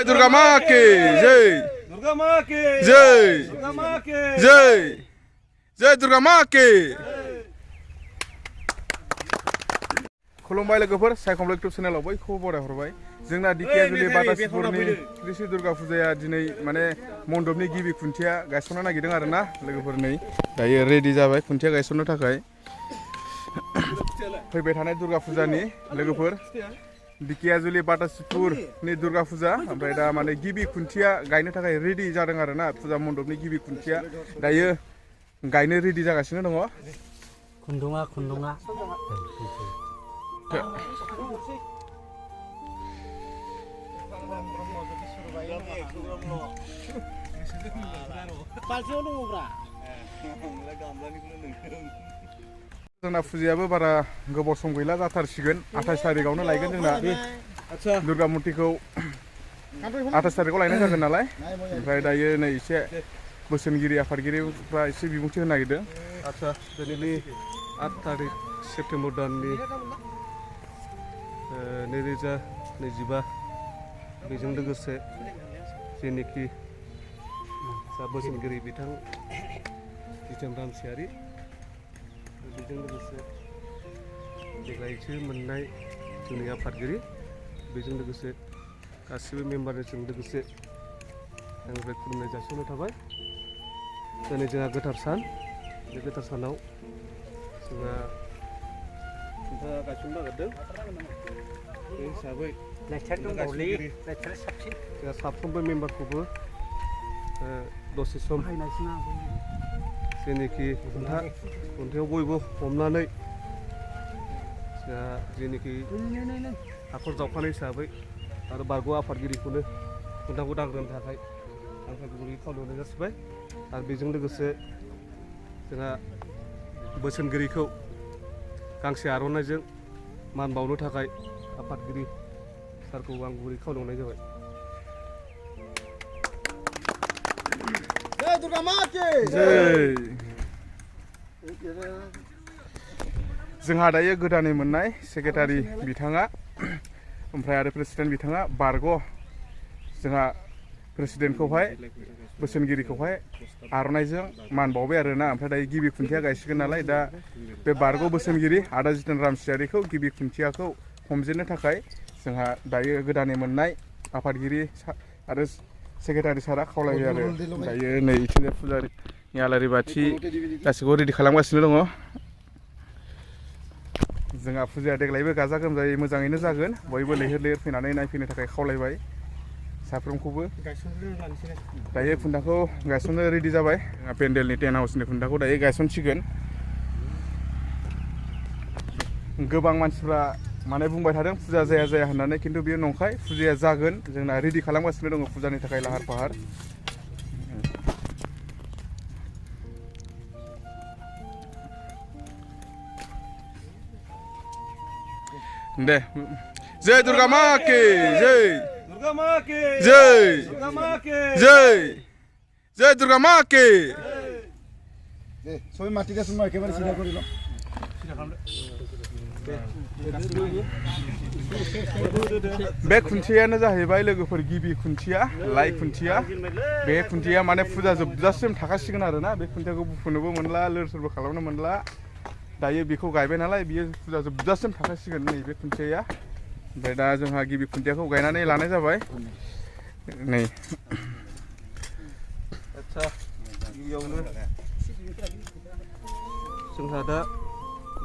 दुर्गा माँ की जय। दुर्गा माँ की जय। दुर्गा माँ की जय। जय दुर्गा माँ की। खुलुमबाय लोगोफोर सायखंल इउटुब चेनेलाव बयखौबो बरायहरबाय। जोंना दिकेजुलि बाटासिपुरनि कृषि दुर्गा फुजाया दिनै माने मण्डपनि गिबि खुन्थिया गायसननो नागिरदों आरोना लोगोफोर नै दायो रेडि जाबाय खुन्थिया गायसननो थाखाय। फैबाय थानाय दुर्गा फुजानि लोगोफोर दिकेजुलि बाटासिपुरनि दुर्गा फुजा ओमफ्राय दा माने गिबि खुन्थिया गायनो थाखाय रेडि जादों आरोना फुजा मण्डपनि गिबि खुन्थिया दायो गायनो रेडि जागासिनो दङ। खुन्दुङा जोंना फुजायाबो बारा गोबाव सम गैला जाथारसिगोन 28 तारिखआवनो लायगोन जोंना दुर्गा मुर्तिखौ 28 तारिखआव लायनाय जागोन नालाय ओमफ्राय दायो नै एसे बोसोनगिरि आफादगिरिफ्रा एसे बिबुंथि होनो नागिरदों। आच्छा दिनैनि 8 तारिख सेप्तेम्बर दाननि 2025 बेजों लोगोसे जेनेखि जा बोसोनगिरि बिथां जितेन रामसियारि बेजों लोगोसे देग्लायसो मोननाय जोंनि आफादगिरि बेजों लोगोसे गासिबो मेम्बारजों लोगोसे आंनिफ्राय खुलुमनाय जासिहरनाय थाबाय। दिनै जोंहा गोथार सान बे गोथार सानाव जोंहा खुन्था गायसननो नागिरदों बे हिसाबै जोंहा साफ्रोमबो मेम्बारखौबो दसे सम जेनेखि खुन्थायाव बयबो हमनानै जोंहा जेनेखि हाखर जावखानाय हिसाबै आरो बारग' आफादगिरिखौनो खुन्थाखौ दांग्रोनो थाखाय आंनिफ्राय गुबैयै खावलायहरनाय जासिबाय। आरो बेजों लोगोसे जोंहा बोसोनगिरिखौ गांसे आर'नाइजों मान बावनो थाखाय आफादगिरि सारखौ आं गुरै खावलायहरनाय जाबाय। जय दुर्गा माँ की जय। जोंहा दायो गोदानै मोननाय सेक्रेटारि बिथाङा ओमफ्राय आरो प्रेसिडेन्ट बिथाङा बारग' जोंहा प्रेसिडेन्टखौहाय बोसोनगिरिखौहाय आर'नाइजों मान बावबाय आरोना ओमफ्राय दायो गिबि खुन्थिया गायसिगोन नालाय दा बे बारग' बोसोनगिरि आदा जितेन रामसियारिखौ गिबि खुन्थियाखौ हमजेननो थाखाय जोंहा दायो गोदानै मोननाय आफादगिरि आरो सेक्रेटारि सारा खावलायो आरो दायो नै इथिंजाय फुजानि आलारि बाथि गासिखौबो रेडि खालामगासिनो दङ। जोंहा फुजाया देग्लायबो गाजा गोमजायै मोजाङैनो जागोन बयबो लैहोर लैहोर फैनानै नायफैनो थाखाय खावलायबाय साफ्रोमखौबो। दायो खुन्थाखौ गायसननो रेडि जाबाय पेन्डेलनि टेन्ट हाउसनि खुन्थाखौ दायो गायसनसिगोन। गोबां मानसिफ्रा माने बुंबाय थादों फुजा जाया जाया होननानै खिन्थु बेयो नंखाय फुजाया जागोन जोंना रेडि खालामगासिनो दङ फुजानि थाखाय लाहार फाहार। दे जय दुर्गा माँ की जय। दुर्गा माँ की जय। दुर्गा माँ की जय। जय दुर्गा माँ की। सबै माटिका सुनमा एकेबारे सिधा करिल बे खुन्थियानो जाहैबाय लोगोफोर गिबि खुन्थिया लाइ खुन्थिया बे खुन्थिया माने फुजा जोबजासिम थाखासिगोन आरोना बे खुन्थियाखौ बुखुनोबो मोनला लोर सोरबो खालामनो मोनला दायो बेखौ गायबाय नालाय बियो फुजा जोबजासिम थाखासिगोन नैबे खुन्थियाया। ओमफ्राय दा जोंहा गिबि खुन्थियाखौ गायनानै लानाय जाबाय नै। आच्छा गिबियावनो जोंहा दा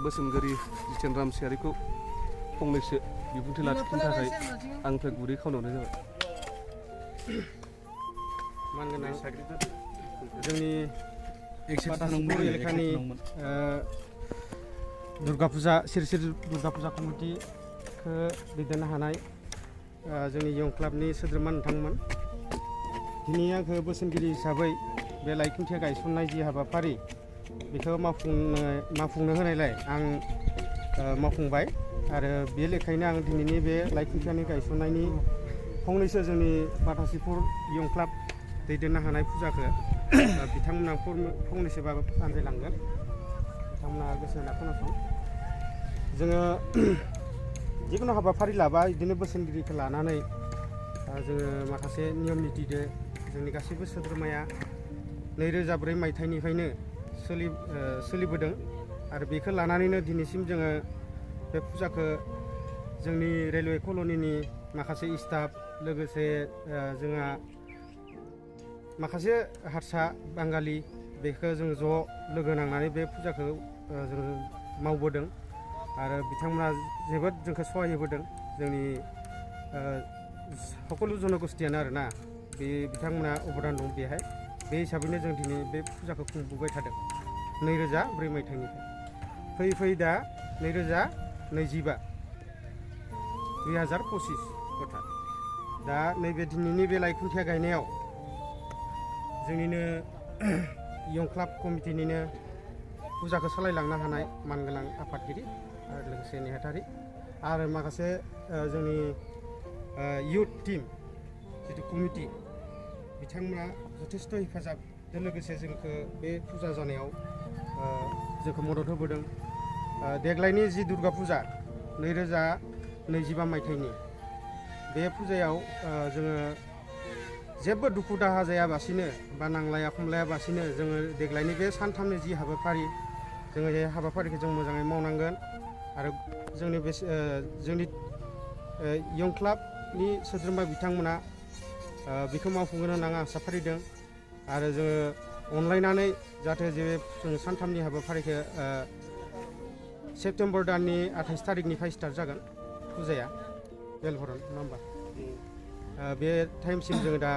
बोसोनगिरि जितेन रामसियारिखौ फंनैसो बिबुंथि लाखिनो थाखाय आंनिफ्राय गुरै खावलायहरनाय जाबाय। मानगोनां जोंनि बाटासिपुर एलेकानि दुर्गा फुजा सिरि सिरि दुर्गा फुजा कमिटिखौ दैदेननो हानाय जोंनि इयं क्लाबनि सोद्रोमा नोंथांमोन दिनै आंखौ बोसोनगिरि हिसाबै बे लाइ खुन्थिया गायसननाय जि हाबाफारि बेखौ मावफुंनो होनायलाय आं मावफुंबाय आरो बे लेखायैनो आं दिनैनि बे लाइ खुन्थियानि गायसननायनि फंनैसो जोंनि बाटासिपुर इयं क्लाब दैदेननो हानाय फुजाखौ बिथांमोना फंनैसोबाबो बानजायलांगोन बिथांमोना गोसो होना खोनासं। जोङो जिखुनु हाबाफारि लाबा बिदिनो बोसोनगिरिखौ लानानै जोङो माखासे नियम नितिजों जोंनि गासैबो सोद्रोमाया 2004 मायथाइनिफ्रायनो सोलिबोदों आरो बेखौ लानानैनो दिनैसिम जोङो बे फुजाखौ जोंनि रेलवे कल'निनि माखासे स्टाफ लोगोसे जोंहा माखासे हारसा बांगालि बेखौ जों ज' लोगो नांनानै बे फुजाखौ जों मावबोदों आरो बिथांमोना जोबोद जोंखौ सहाय होबोदों जोंनि सकलो जनगोष्ठियानो आरोना बे बिथांमोना अबदान दं बेहाय बे हिसाबैनो जों दिनै बे फुजाखौ खुंबोबाय थादों 2004 मायथाइनिफ्राय फैयै दा 2025 अर्थात दा नैबे दिनैनि बे लाइखुन्थिया गायनायाव जोंनिनो इयं क्लाब कमिटिनिनो फुजाखौ सालायलांनो हानाय मानगोनां आफादगिरि आरो लोगोसे नेहाथारि आरो माखासे जोंनि इयुथ टीम जितु कमिटि बिथांमोना जथेस्थ' हेफाजाबजों लोगोसे जोंखौ बे फुजा जानायाव जोंखौ मदद होबोदों देग्लायनि जि दुर्गा फुजा 2025 मायथाइनि बे फुजायाव जोङो जेबो दुखु दाहा जायाबासिनो बा नांलाया खमलायाबासिनो जोङो देग्लायनि बे सानथामनि जि हाबाफारि जोङो बे हाबाफारिखौ जों मोजाङै मावनांगोन आरो जोंनि बे जोंनि इयं क्लाबनि सोद्रोमा बिथांमोना बेखौ मावफुंगोन होनना आसा फारिदों आरो जोङो अनलायनानै जाहाथे जे जों सानथामनि हाबाफारिखौ सेप्तेम्बर दाननि 28 थारिखनिफ्राय स्टार्ट जागोन फुजाया बेलहरन नङा होमबा बे टाइमसिम जोङो दा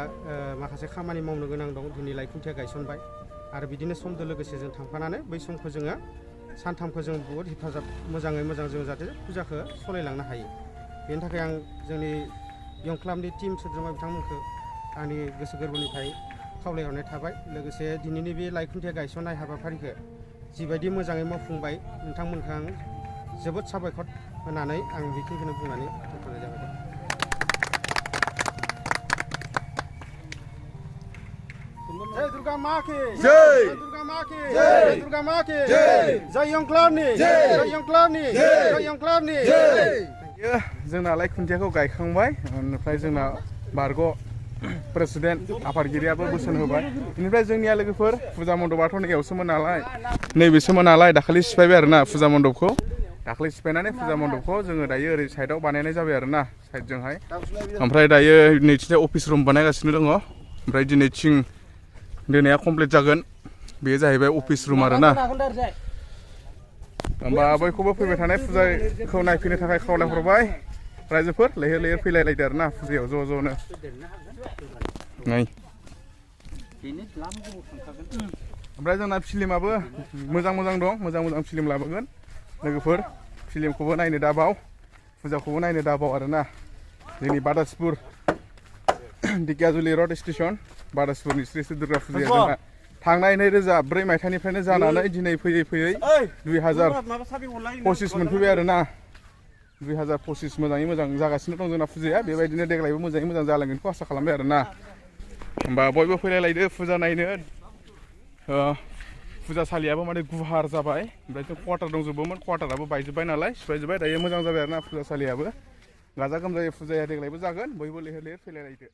माखासे खामानि मावनो गोनां दं दिनै लाइखुन्थिया गायसनबाय आरो बिदिनो समजों लोगोसे जों थांफानानै बै समखौ जोङो सानथामखौ जों बहुद हेफाजाब मोजाङै मोजां जों जाहाथे फुजाखौ सालायलांनो हायो बेनि थाखाय आं जोंनि इयं क्लाबनि टीम सोद्रोमा बिथांमोनखौ आंनि गोसो गोरबोनिफ्राय खावलायहरनाय थाबाय लोगोसे दिनैनि बे लाइखुन्थिया गायसननाय हाबाफारिखौ जिबायदि मोजाङै मावफुंबाय नोंथांमोनखौ आं जोबोद साबायखर होनानै आं बेखिनिखौनो बुंनानै दोनथ'नाय जाबाय जय दुर्गा माँ की जय दुर्गा माँ की जय दुर्गा माँ की जय जय इयं क्लाबनि जय इयं क्लाबनि जय इयं क्लाबनि जय जोंना लाइखुन्थियाखौ गायखांबाय ओमफ्राय जोंना बारग' प्रेसिडेन्ट आफादगिरियाबो बोसोन होबाय बेनिफ्राय जोंनिया लोगोफोर फुजा मन्दपाथ' नैयावसोमोन नालाय नैबेसोमोन नालाय दाखालि सिफायबाय आरोना फुजा मन्दपखौ दाखालि सिफायनानै फुजा मन्दपखौ जोङो दायो ओरै साइडआव बानायनाय जाबाय आरोना साइडजोंहाय ओमफ्राय दायो नैथिंजाय अफिस रुम बानायगासिनो दङ ओमफ्राय दिनै थिं दोनाया कमप्लिट जागोन बेयो जाहैबाय अफिस रुम आरोना होमबा बयखौबो फैबाय थानाय फुजाखौ नायफैनो थाखाय खावलायहरबाय रायजोफोर लैहोर लैहोर फैलायलायदो आरोना फुजायाव ज' ज'नो नै ओमफ्राय जोंना फिल्माबो मोजां दं मोजां फिल्म लाबोगोन लोगोफोर फिल्मखौबो नायनो दाबाव फुजाखौबो नायनो दाबाव आरोना जोंनि बादासपुर दिकियाजुलि रड स्टेसन बादासपुरनि श्री श्री दुर्गा फुजाया जोंहा थांनाय 2004 मायथाइनिफ्रायनो जानानै दिनै फैयै 2025 मोनफैबाय आरोना 2025 मोजाङै मोजां जागासिनो दं जोंना फुजाया बेबायदिनो देग्लायबो मोजाङै मोजां जालांगोनखौ आसा खालामबाय आरोना होमबा बयबो फैलायलायदो फुजा नायनो फुजासालियाबो माने गुवार जाबाय ओमफ्राय क्वार्टार दंजोबोमोन क्वार्टाराबो बायजोब्बाय नालाय सिफायजोब्बाय दायो मोजां जाबाय आरोना फुजासालियाबो गाजा गोमजायै फुजाया देग्लायबो जागोन बयबो लैहोर लैहोर फैलायलायदो